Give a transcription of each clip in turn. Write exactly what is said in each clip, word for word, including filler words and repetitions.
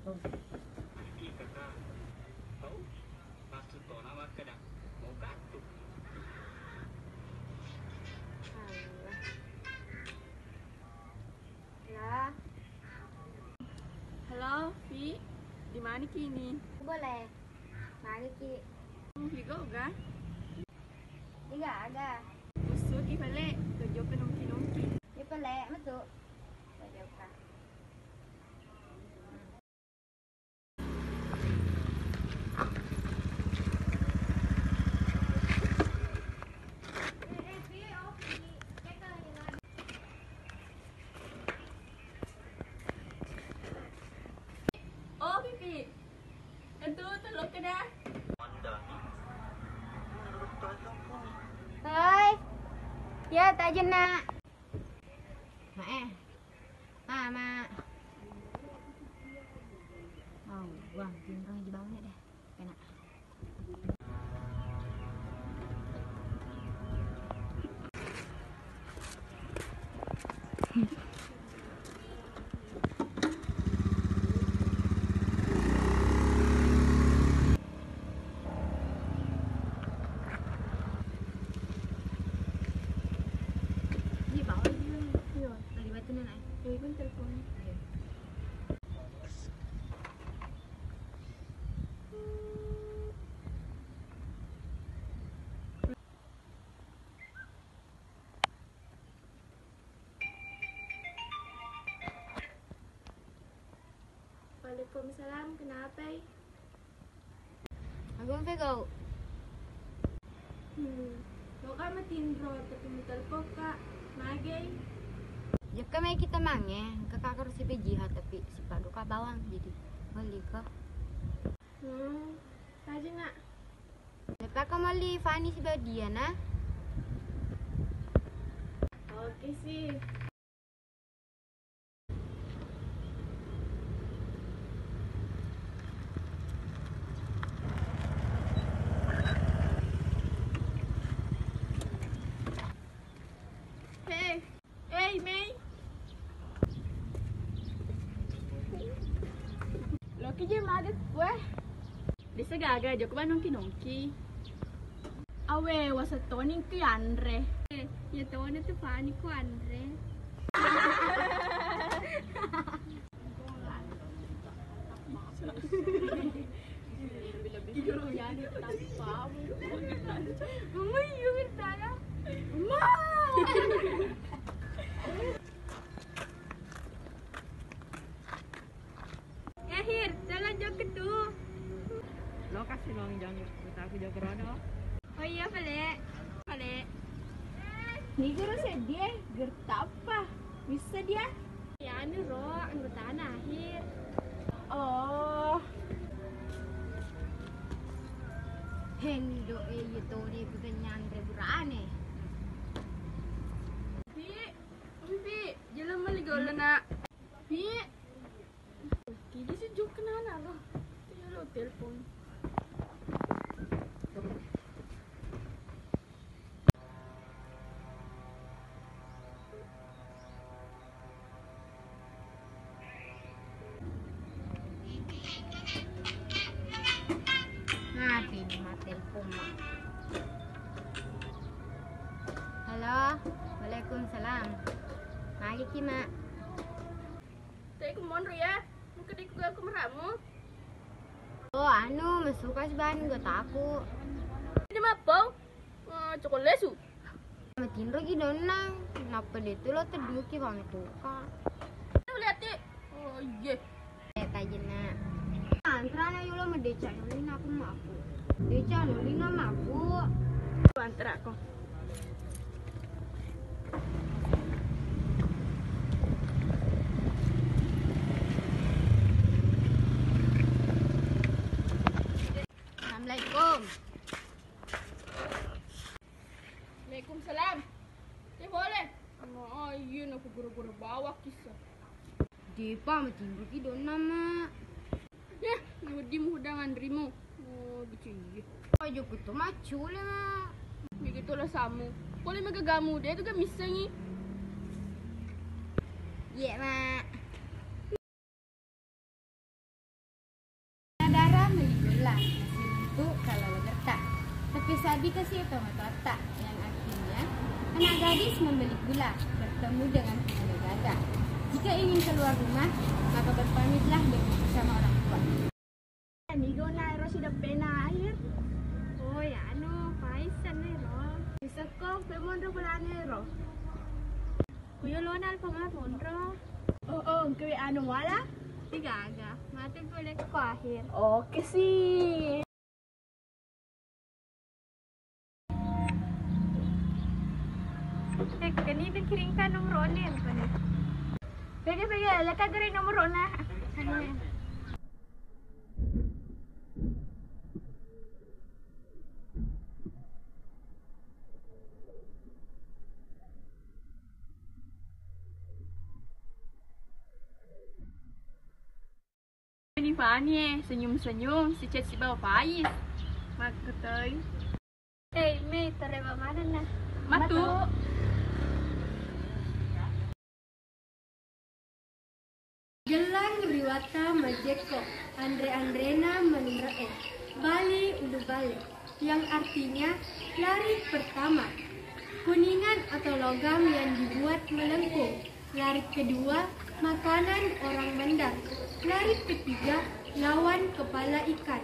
Halo, Fi. Di mana kini? Boleh. Mari ki. Fi, kau ga? Iga aga. Musuh ki pale, kau jokka nongki-nongki. Iya pale, metu. Kau jokka. Oh, Pipi. Entu tu lo kena. Hai. Ya, tajen nak. Mak eh. Mama. Oh, wah, pinrang di bawah deh. Enak. Di bawah dia. Iya. Tadi batu nana. Ini pun telepon. Iya. Waalaikumsalam, kenapa i? Aku pegau. Hmm. Lo ka matinro, tapi mutelpon ka. Magai. Jokka mai kita mange, engka ka harus sipe jiha, tapi sipadu ka bawang, jadi beli ka. Hmm. Tajenga. Lepa ka mali Fani sibawa Diana. Oke sih. Hei. Ei, Mei. Loki je maga kue. Desa gaga jokka nongki-nongki. Awe, wasa toni ki anre. Eh, ya toni tu Fani ku anre. Akhir, jalan jauh ketu. Lokasi long jang, aku jauh kerono. Oh iya, pale. Pale. Ni guru sedih, gertapa. Bisa dia? Ya, anu, ro, anggotana akhir. Oh. Hendo, eh, iya, toni, putu nyanre burane. Pi, Pi, jalan mali golo, nak. Pi. Kidi sih jokka nana lo. Iya lo telepon. Mati ni, mati telepon, Mak. Halo, waalaikumsalam. Magi ki, Mak? Tadi ku monro ya, mungkin di kuga aku meramu. Oh, anu, masuka sih bahan gak taku. Ini mapau, eh, cokol lesu. Matinro gi donna, nappa detu lo teduki pamatuka. Lihat ti. Oh iya. Eh, tajenna. Antrana yolo medeca nolina aku maku. Deca nolina maku. Antra ko. Assalamualaikum. Waalaikumsalam. Eh, boleh. Oh, iya, aku gura-gura bawa kisah. Depa, matinroki donna, Mak. Ya, wedding muhudang anrimu. Oh, bicin. Oh, jokku to maccule, Mak. Begitu lah samu. Boleh megagamu, dia tuh gak misengi. Iya, Mak. Nasi untuk kalau legerta. Tapi sabi kasih tomatoatta, yang artinya anak gadis membeli gula bertemu dengan pengguna gaga. Jika ingin keluar rumah, maka berpamitlah dengan bersama orang tua. Niga na ero sideppena akhir? Oh, ya anu, Faiz ero. Isekko, pemonro pelane ero. Kuyo lona Alfamart monro. Oh, oh, engkawi anu muala? Tiga aga. Mate boleh ko akhir. Oke sih. Eh, kani dikirimkan nomor one apa nih? Pega, pega, leka gere nomor one. Fani-fani e, senyum-senyum, si chat sibawa Faiz. Makkutoi. Hei, Mei, tareba manenna. Matu. Matu. Gellang riwata majekko, anre-anrena menre'e, bali ulu bale, yang artinya larik pertama. Kuningan atau logam yang dibuat melengkung. Larik kedua, makanan orang Mandar. Larik ketiga, lawan kepala ikan.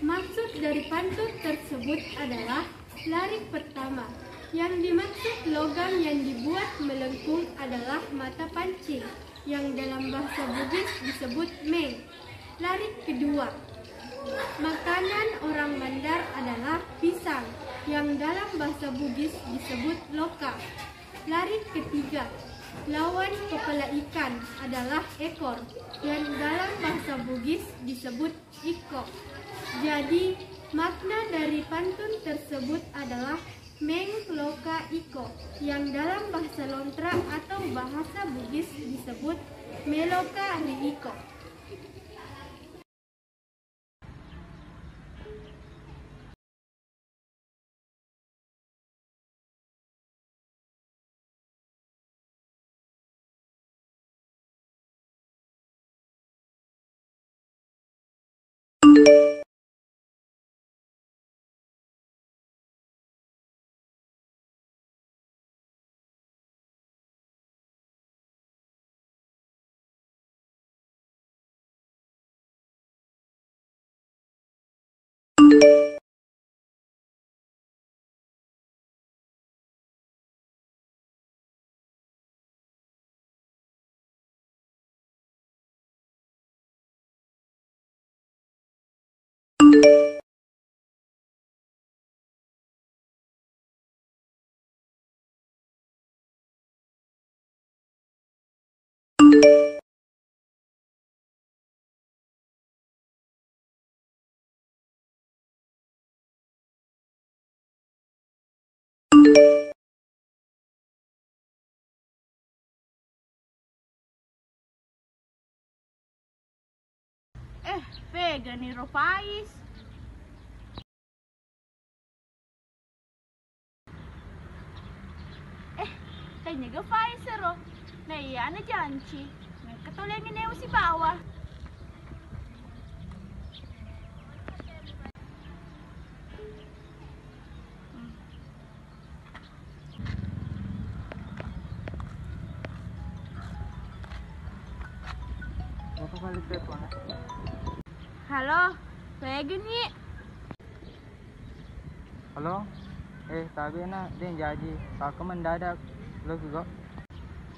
Maksud dari pantun tersebut adalah larik pertama. Yang dimaksud logam yang dibuat melengkung adalah mata pancing, yang dalam bahasa Bugis disebut meng. Larik kedua, makanan orang Mandar adalah pisang, yang dalam bahasa Bugis disebut loka. Larik ketiga, lawan kepala ikan adalah ekor, yang dalam bahasa Bugis disebut ikko. Jadi, makna dari pantun tersebut adalah meng loka ikko, yang dalam bahasa Lontra atau bahasa Bugis disebut meloka ri ikko. Eh, pegani ro Faiz. Eh, tanya ga Faiz ro? Nah, iya, ana janci. Nah, ketolengi neu sibawa. Hmm. Halo, pegani? Halo, eh, tabe na, deng jaji, pake mendadak, lo juga.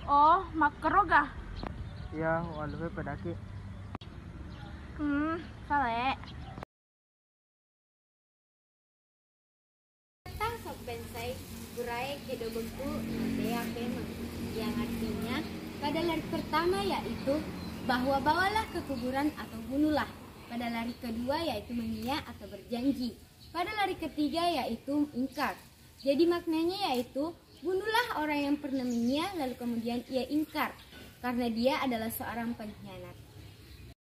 Oh, makkeroga? Iya, walu pedaki. Hmm, pale. Tentang soppensai, purae kedo bekku, natea pemeng, yang artinya pada larik pertama yaitu bahwa bawalah ke kuburan atau bunuhlah. Pada larik kedua yaitu mengia atau berjanji. Pada larik ketiga yaitu ingkar. Jadi maknanya yaitu bunuhlah orang yang pernah mengia lalu kemudian ia ingkar karena dia adalah seorang pengkhianat.